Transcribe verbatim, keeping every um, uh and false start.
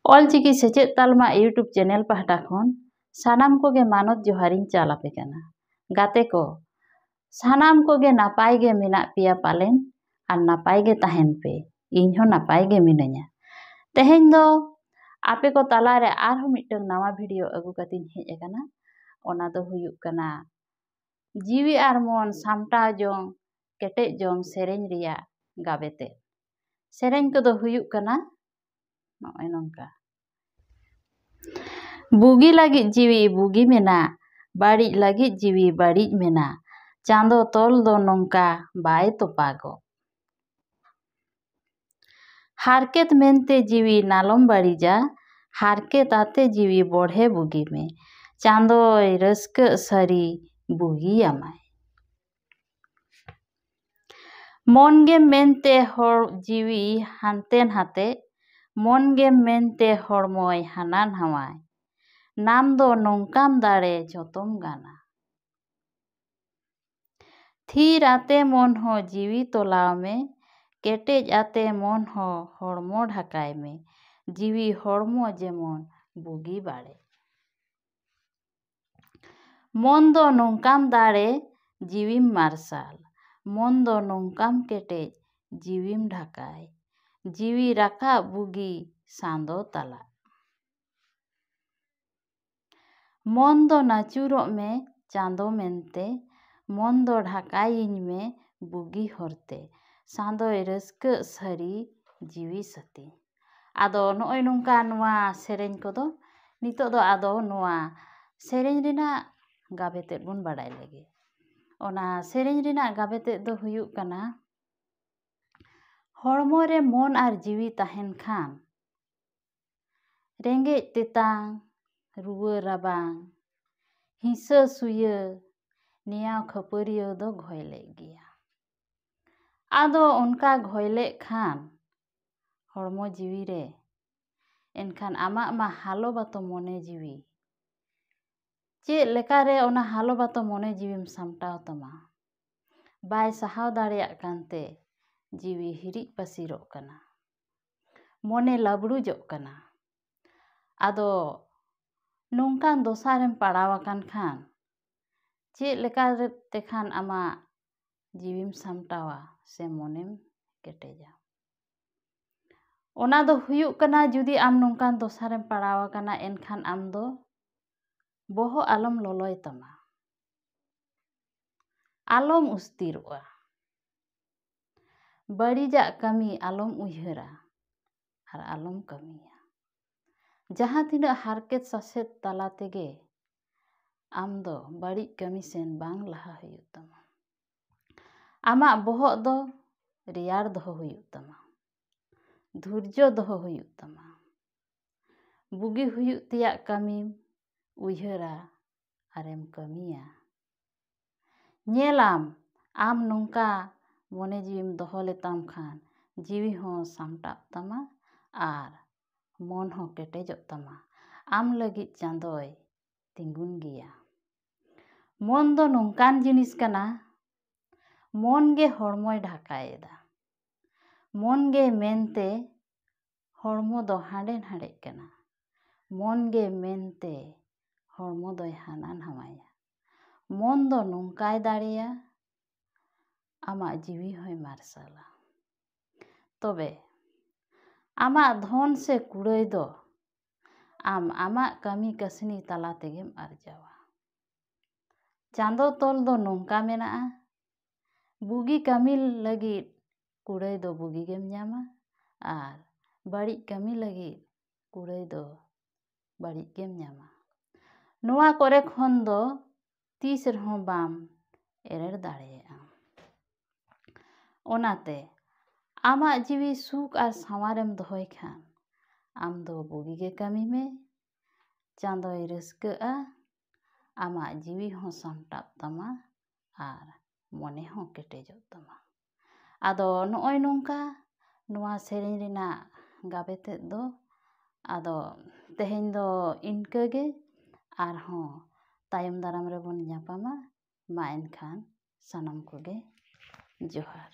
ᱚᱞᱪᱤᱠᱤ ᱥᱮᱪᱮᱫ ᱛᱟᱞᱢᱟ YouTube channel ᱯᱟᱦᱴᱟ ᱠᱷᱚᱱ ᱥᱟᱱᱟᱢ ᱠᱚᱜᱮ ᱢᱟᱱᱚᱛ ᱡᱚᱦᱟᱨᱤᱧ ᱪᱟᱞ ᱟᱯᱮ ᱠᱟᱱᱟ᱾ ᱜᱟᱛᱮ ᱠᱚ, ᱥᱟᱱᱟᱢ ᱠᱚᱜᱮ ᱱᱟᱯᱟᱭ ᱜᱮ ᱢᱮᱱᱟᱜ ᱯᱮᱭᱟ ᱯᱟᱞᱮᱱ, ᱟᱨ ᱱᱟᱯᱟᱭ ᱜᱮ ᱛᱟᱦᱮᱱ ᱯᱮ᱾ ᱤᱧ ᱦᱚᱸ ᱱᱟᱯᱟᱭ ᱜᱮ ᱢᱤᱱᱟᱹᱧᱟ᱾ ᱛᱮᱦᱮᱧ ᱫᱚ ᱟᱯᱮ ᱠᱚ ᱛᱟᱞᱟᱨᱮ ᱟᱨᱦᱚᱸ ᱢᱤᱫᱴᱟᱝ ᱱᱟᱣᱟ ᱵᱷᱤᱰᱤᱭᱳ ᱟᱹᱜᱩ ᱠᱟᱛᱮᱧ ᱦᱮᱡ ᱟᱠᱟᱱᱟ᱾ ᱚᱱᱟ ᱫᱚ ᱦᱩᱭᱩᱜ ᱠᱟᱱᱟ ᱡᱤᱣᱤ ᱟᱨ ᱢᱚᱱ ᱥᱟᱢᱴᱟᱣ ᱡᱚᱝ, ᱠᱮᱴᱮᱡ ᱡᱚᱝ ᱥᱮᱨᱮᱧ ᱨᱮᱭᱟᱜ ᱜᱟᱵᱮ ᱛᱮᱫ᱾ ᱥᱮᱨᱮᱧ ᱠᱚᱫᱚ ᱦᱩᱭᱩᱜ ᱠᱟᱱᱟ ᱱᱚᱜᱼᱚᱭ ᱱᱚᱝᱠᱟ᱾ ᱵᱩᱜᱤ ᱞᱟᱹᱜᱤᱫ ᱡᱤᱣᱤ ᱵᱩᱜᱤ ᱢᱮᱱᱟᱜ, ᱵᱟᱹᱲᱤᱡ ᱞᱟᱹᱜᱤᱫ ᱡᱤᱣᱤ ᱵᱟᱹᱲᱤᱡ ᱢᱮᱱᱟᱜ, ᱪᱟᱸᱫᱚ ᱛᱚᱞ ᱫᱚ ᱱᱚᱝᱠᱟ ᱵᱟᱭ ᱛᱚᱯᱟᱜᱚᱜ᱾ ᱦᱟᱨᱠᱮᱛ ᱢᱮᱱᱛᱮ ᱡᱤᱣᱤ ᱱᱟᱞᱚᱢ ᱵᱟᱹᱲᱤᱡᱟ, ᱦᱟᱨᱠᱮᱛ ᱟᱛᱮ ᱡᱤᱣᱤ ᱵᱚᱲᱦᱮ ᱵᱩᱜᱤ ᱢᱮ, ᱪᱟᱸᱫᱚᱭ ᱨᱟᱹᱥᱠᱟᱹᱜ ᱥᱟᱹᱨᱤ ᱵᱩᱜᱤᱭᱟᱢᱟᱭ᱾ ᱢᱚᱱ ᱜᱮᱢ ᱢᱮᱱᱛᱮ ᱦᱚᱲ ᱡᱤᱣᱤ ᱦᱟᱱᱛᱮ ᱱᱟᱛᱮ, ᱢᱚᱱ ᱜᱮᱢ ᱢᱮᱱᱛᱮ ᱦᱚᱲᱢᱚᱭ ᱦᱟᱱᱟ ᱱᱟᱣᱟᱭ, ᱱᱟᱢ ᱫᱚ ᱱᱚᱝᱠᱟᱢ ᱫᱟᱲᱮ ᱡᱚᱛᱚᱢ ᱜᱟᱱᱟ᱾ ᱛᱷᱤᱨ ᱟᱛᱮ ᱢᱚᱱ ᱦᱚᱸ ᱡᱤᱣᱤ ᱛᱚᱞᱟᱣ ᱢᱮ, ᱠᱮᱴᱮᱡ ᱟᱛᱮ ᱢᱚᱱ ᱦᱚᱸ ᱦᱚᱲᱢᱚ ᱰᱷᱟᱠᱟᱭ ᱢᱮ, ᱡᱤᱣᱤ ᱦᱚᱲᱢᱚ ᱡᱮᱢᱚᱱ ᱵᱩᱜᱤ ᱵᱟᱲᱮ᱾ ᱢᱚᱱ ᱫᱚ ᱱᱚᱝᱠᱟᱢ ᱫᱟᱲᱮ, ᱡᱤᱣᱤᱢ ᱢᱟᱨᱥᱟᱞ, ᱢᱚᱱ ᱫᱚ ᱱᱚᱝᱠᱟᱢ ᱠᱮᱴᱮᱡ, ᱡᱤᱣᱤᱢ ᱰᱷᱟᱠᱟᱭ, ᱡᱤᱣᱤ ᱨᱟᱠᱟᱵ ᱵᱩᱜᱤ ᱥᱟᱸᱫᱚ ᱛᱟᱞᱟ᱾ ᱢᱚᱱ ᱫᱚ ᱱᱟᱹᱪᱩᱨᱚᱜ ᱢᱮ ᱪᱟᱸᱫᱚ ᱢᱮᱱᱛᱮ, ᱢᱚᱱ ᱫᱚ ᱰᱷᱟᱠᱟᱭᱤᱧ ᱢᱮ ᱵᱩᱜᱤ ᱦᱚᱨᱛᱮ, ᱥᱟᱸᱫᱚᱭ ᱨᱟᱹᱥᱠᱟᱹᱜ ᱥᱟᱹᱨᱤ ᱡᱤᱣᱤ ᱥᱟᱹᱛᱤᱧ᱾ ᱟᱫᱚ ᱱᱚᱜᱼᱚᱭ ᱱᱚᱝᱠᱟ ᱱᱚᱣᱟ ᱥᱮᱨᱮᱧ ᱠᱚᱫᱚ᱾ ᱱᱤᱛᱚᱜ ᱫᱚ ᱟᱫᱚ ᱱᱚᱣᱟ ᱥᱮᱨᱮᱧ ᱨᱮᱱᱟᱜ ᱜᱟᱵᱮ ᱛᱮᱫ ᱵᱚᱱ ᱵᱟᱰᱟᱭ ᱞᱮᱜᱮ᱾ ᱚᱱᱟ ᱥᱮᱨᱮᱧ ᱨᱮᱱᱟᱜ ᱜᱟᱵᱮ ᱛᱮᱫ ᱫᱚ ᱦᱩᱭᱩᱜ ᱠᱟᱱᱟ, ᱦᱚᱲᱢᱚ ᱨᱮ ᱢᱚᱱ ᱟᱨ ᱡᱤᱣᱤ ᱛᱟᱦᱮᱱ ᱠᱷᱟᱱ, ᱨᱮᱸᱜᱮᱡ ᱛᱮᱛᱟᱝ, ᱨᱩᱣᱟᱹ ᱨᱟᱵᱟᱝ, ᱦᱤᱸᱥᱟᱹ ᱥᱩᱭᱟᱹ, ᱱᱮᱭᱟᱣ ᱠᱷᱟᱹᱯᱟᱹᱨᱤᱭᱟᱹᱣ ᱫᱚ ᱜᱷᱚᱭᱞᱮᱜ ᱜᱮᱭᱟ᱾ ᱟᱫᱚ ᱚᱱᱠᱟ ᱜᱷᱚᱭᱞᱮᱜ ᱠᱷᱟᱱ ᱦᱚᱲᱢᱚ ᱡᱤᱣᱤ ᱨᱮ, ᱮᱱᱠᱷᱟᱱ ᱟᱢᱟᱜ ᱢᱟ ᱦᱟᱞᱚ ᱵᱟᱛᱚ ᱢᱚᱱᱮ ᱡᱤᱣᱤ᱾ ᱪᱮᱫ ᱞᱮᱠᱟᱨᱮ ᱚᱱᱟ ᱦᱟᱞᱚ ᱵᱟᱛᱚ ᱢᱚᱱᱮ ᱡᱤᱣᱤᱢ ᱥᱟᱢᱴᱟᱣ ᱛᱟᱢᱟ? ᱵᱟᱭ ᱥᱟᱦᱟᱣ ᱫᱟᱲᱮᱭᱟᱜ ᱠᱟᱱᱛᱮ ᱡᱤᱣᱤ ᱦᱤᱨᱤᱡ ᱯᱟᱹᱥᱤᱨᱚᱜ ᱠᱟᱱᱟ, ᱢᱚᱱᱮ ᱞᱟᱵᱽᱲᱩᱡᱚᱜ ᱠᱟᱱᱟ᱾ ᱟᱫᱚ ᱱᱚᱝᱠᱟᱱ ᱫᱚᱥᱟᱨᱮᱢ ᱯᱟᱲᱟᱣ ᱟᱠᱟᱱ ᱠᱷᱟᱱ ᱪᱮᱫ ᱞᱮᱠᱟ ᱛᱮᱠᱷᱟᱱ ᱟᱢᱟᱜ ᱡᱤᱣᱤᱢ ᱥᱟᱢᱴᱟᱣᱟ ᱥᱮ ᱢᱚᱱᱮᱢ ᱠᱮᱴᱮᱡᱟ? ᱚᱱᱟ ᱫᱚ ᱦᱩᱭᱩᱜ ᱠᱟᱱᱟ, ᱡᱩᱫᱤ ᱟᱢ ᱱᱚᱝᱠᱟᱱ ᱫᱚᱥᱟᱨᱮᱢ ᱯᱟᱲᱟᱣ ᱟᱠᱟᱱᱟ, ᱮᱱᱠᱷᱟᱱ ᱟᱢ ᱫᱚ ᱵᱚᱦᱚᱜ ᱟᱞᱚᱢ ᱞᱚᱞᱚᱭ ᱛᱟᱢᱟ, ᱟᱞᱚᱢ ᱚᱥᱛᱤᱨᱚᱜᱼᱟ, ᱵᱟᱹᱲᱤᱡᱟᱜ ᱠᱟᱹᱢᱤ ᱟᱞᱚᱢ ᱩᱭᱦᱟᱹᱨᱟ ᱟᱨ ᱟᱞᱚᱢ ᱠᱟᱹᱢᱤᱭᱟ᱾ ᱡᱟᱦᱟᱸ ᱛᱤᱱᱟᱹᱜ ᱦᱟᱨᱠᱮᱛ ᱥᱟᱥᱮᱛ ᱛᱟᱞᱟ ᱛᱮᱜᱮ ᱟᱢ ᱫᱚ ᱵᱟᱹᱲᱤᱡ ᱠᱟᱹᱢᱤ ᱥᱮᱱ ᱵᱟᱝ ᱞᱟᱦᱟ ᱦᱩᱭᱩᱜ ᱛᱟᱢᱟ᱾ ᱟᱢᱟᱜ ᱵᱚᱦᱚᱜ ᱫᱚ ᱨᱮᱭᱟᱲ ᱫᱚᱦᱚ ᱦᱩᱭᱩᱜ ᱛᱟᱢᱟ, ᱫᱷᱳᱨᱡᱚ ᱫᱚᱦᱚ ᱦᱩᱭᱩᱜ ᱛᱟᱢᱟ᱾ ᱵᱩᱜᱤ ᱦᱩᱭᱩᱜ ᱛᱮᱭᱟᱜ ᱠᱟᱹᱢᱤᱢ ᱩᱭᱦᱟᱹᱨᱟ ᱟᱨᱮᱢ ᱠᱟᱹᱢᱤᱭᱟ᱾ ᱧᱮᱞᱟᱢ, ᱟᱢ ᱱᱚᱝᱠᱟ ᱢᱚᱱᱮ ᱡᱤᱣᱤᱢ ᱫᱚᱦᱚ ᱞᱮᱛᱟᱢ ᱠᱷᱟᱱ ᱡᱤᱣᱤ ᱦᱚᱸ ᱥᱟᱢᱴᱟᱜ ᱛᱟᱢᱟ ᱟᱨ ᱢᱚᱱ ᱦᱚᱸ ᱠᱮᱴᱮᱡᱚᱜ ᱛᱟᱢᱟ᱾ ᱟᱢ ᱞᱟᱹᱜᱤᱫ ᱪᱟᱸᱫᱚᱭ ᱛᱤᱸᱜᱩᱱ ᱜᱮᱭᱟ᱾ ᱢᱚᱱ ᱫᱚ ᱱᱚᱝᱠᱟᱱ ᱡᱤᱱᱤᱥ ᱠᱟᱱᱟ, ᱢᱚᱱ ᱜᱮ ᱦᱚᱲᱢᱚᱭ ᱰᱷᱟᱠᱟᱭᱮᱫᱟ᱾ ᱢᱚᱱ ᱜᱮ ᱢᱮᱱᱛᱮ ᱦᱚᱲᱢᱚ ᱫᱚ ᱦᱟᱸᱰᱮ ᱱᱟᱰᱮᱜ ᱠᱟᱱᱟ᱾ ᱢᱚᱱ ᱜᱮ ᱢᱮᱱᱛᱮ ᱦᱚᱲᱢᱚ ᱫᱚᱭ ᱦᱟᱱᱟ ᱱᱟᱣᱟᱭᱟ᱾ ᱢᱚᱱ ᱫᱚ ᱱᱚᱝᱠᱟᱭ ᱫᱟᱲᱮᱭᱟ, ᱟᱢᱟᱜ ᱡᱤᱣᱤ ᱦᱚᱸᱭ ᱢᱟᱨᱥᱟᱞᱟ᱾ ᱛᱚᱵᱮ ᱟᱢᱟᱜ ᱫᱷᱚᱱ ᱥᱮ ᱠᱩᱲᱟᱹᱭ ᱫᱚ ᱟᱢ ᱟᱢᱟᱜ ᱠᱟᱹᱢᱤ ᱠᱟᱹᱥᱱᱤ ᱛᱟᱞᱟ ᱛᱮᱜᱮᱢ ᱟᱨᱡᱟᱣᱟ᱾ ᱪᱟᱸᱫᱚ ᱛᱚᱞ ᱫᱚ ᱱᱚᱝᱠᱟ ᱢᱮᱱᱟᱜᱼᱟ, ᱵᱩᱜᱤ ᱠᱟᱹᱢᱤ ᱞᱟᱹᱜᱤᱫ ᱠᱩᱲᱟᱹᱭ ᱫᱚ ᱵᱩᱜᱤ ᱜᱮᱢ ᱧᱟᱢᱟ ᱟᱨ ᱵᱟᱹᱲᱤᱡ ᱠᱟᱹᱢᱤ ᱞᱟᱹᱜᱤᱫ ᱠᱩᱲᱟᱹᱭ ᱫᱚ ᱵᱟᱹᱲᱤᱡ ᱜᱮᱢ ᱧᱟᱢᱟ᱾ ᱱᱚᱣᱟ ᱠᱚᱨᱮ ᱠᱷᱚᱱ ᱫᱚ ᱛᱤᱥ ᱨᱮᱦᱚᱸ ᱵᱟᱢ ᱮᱨᱮᱲ ᱫᱟᱲᱮᱭᱟᱜᱼᱟ᱾ ᱚᱱᱟᱛᱮ ᱟᱢᱟᱜ ᱡᱤᱣᱤ ᱥᱩᱠ ᱟᱨ ᱥᱟᱶᱟᱨᱮᱢ ᱫᱚᱦᱚᱭ ᱠᱷᱟᱱ ᱟᱢ ᱫᱚ ᱵᱩᱜᱤ ᱜᱮ ᱠᱟᱹᱢᱤ ᱢᱮ᱾ ᱪᱟᱸᱫᱚᱭ ᱨᱟᱹᱥᱠᱟᱹᱜᱼᱟ, ᱟᱢᱟᱜ ᱡᱤᱣᱤ ᱦᱚᱸ ᱥᱟᱢᱴᱟᱜ ᱛᱟᱢᱟ ᱟᱨ ᱢᱚᱱᱮ ᱦᱚᱸ ᱠᱮᱴᱮᱡᱚᱜ ᱛᱟᱢᱟ᱾ ᱟᱫᱚ ᱱᱚᱜᱼᱚᱭ ᱱᱚᱝᱠᱟ ᱱᱚᱣᱟ ᱥᱮᱨᱮᱧ ᱨᱮᱱᱟᱜ ᱜᱟᱵᱮ ᱛᱮᱫ ᱫᱚ᱾ ᱟᱫᱚ ᱛᱮᱦᱮᱧ ᱫᱚ ᱤᱱᱠᱟᱹ ᱜᱮ, ᱟᱨᱦᱚᱸ ᱛᱟᱭᱚᱢ ᱫᱟᱨᱟᱢ ᱨᱮᱵᱚᱱ ᱧᱟᱯᱟᱢᱟ᱾ ᱢᱟ ᱮᱱᱠᱷᱟᱱ ᱥᱟᱱᱟᱢ ᱠᱚᱜᱮ ᱡᱚᱦᱟᱨ᱾